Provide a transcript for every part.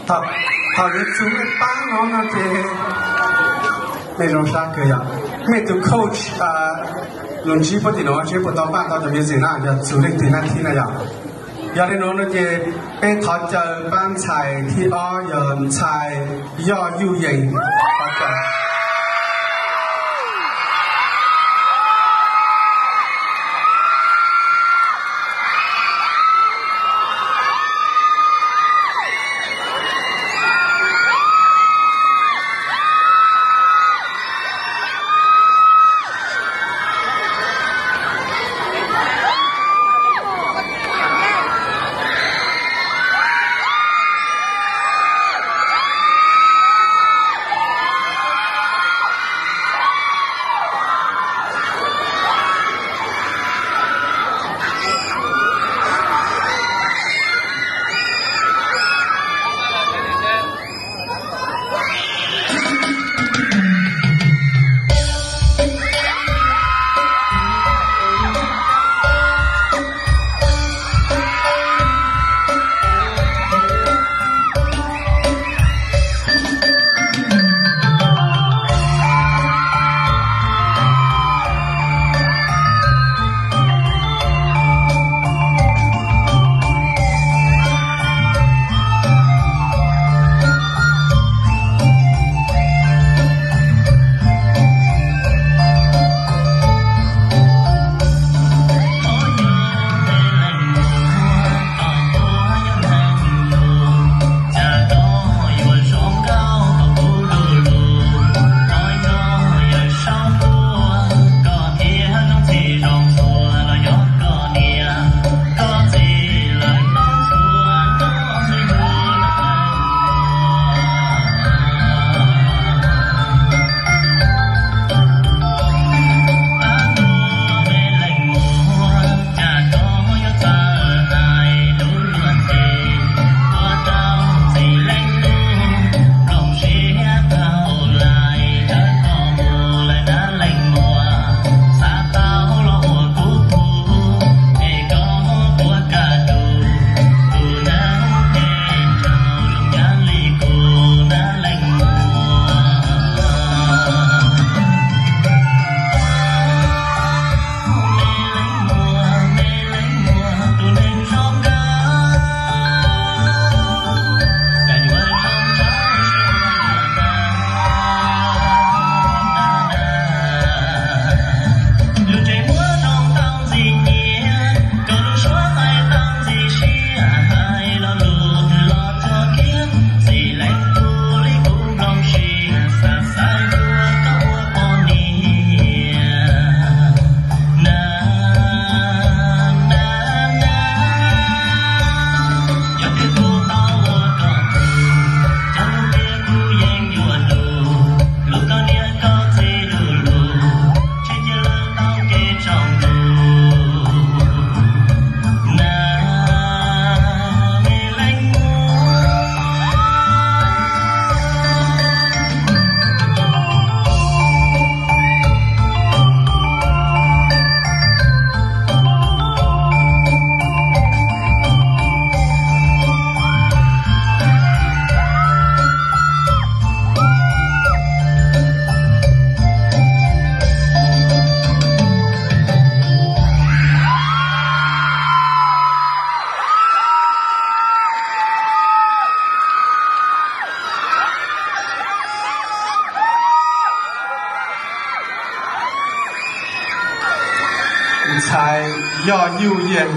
Thaum yuav txug mej paab no no ces mej zoo sab kawg yom. Mej tug coach lug ntsib puab tim nuav seb puas tau npaj tau cov music na, yog txug leej twg nab thib na yom. Yog le nuav no ces peb thov caw paab ntxhais thib ob yog ntxhais Yoj Yuj Yees. Ntxhais Yoj Yuj Yees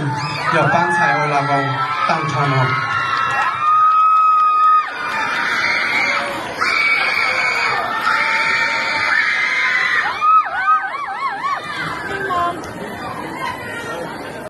yog paab ntxhais ua las voos taag nrho no.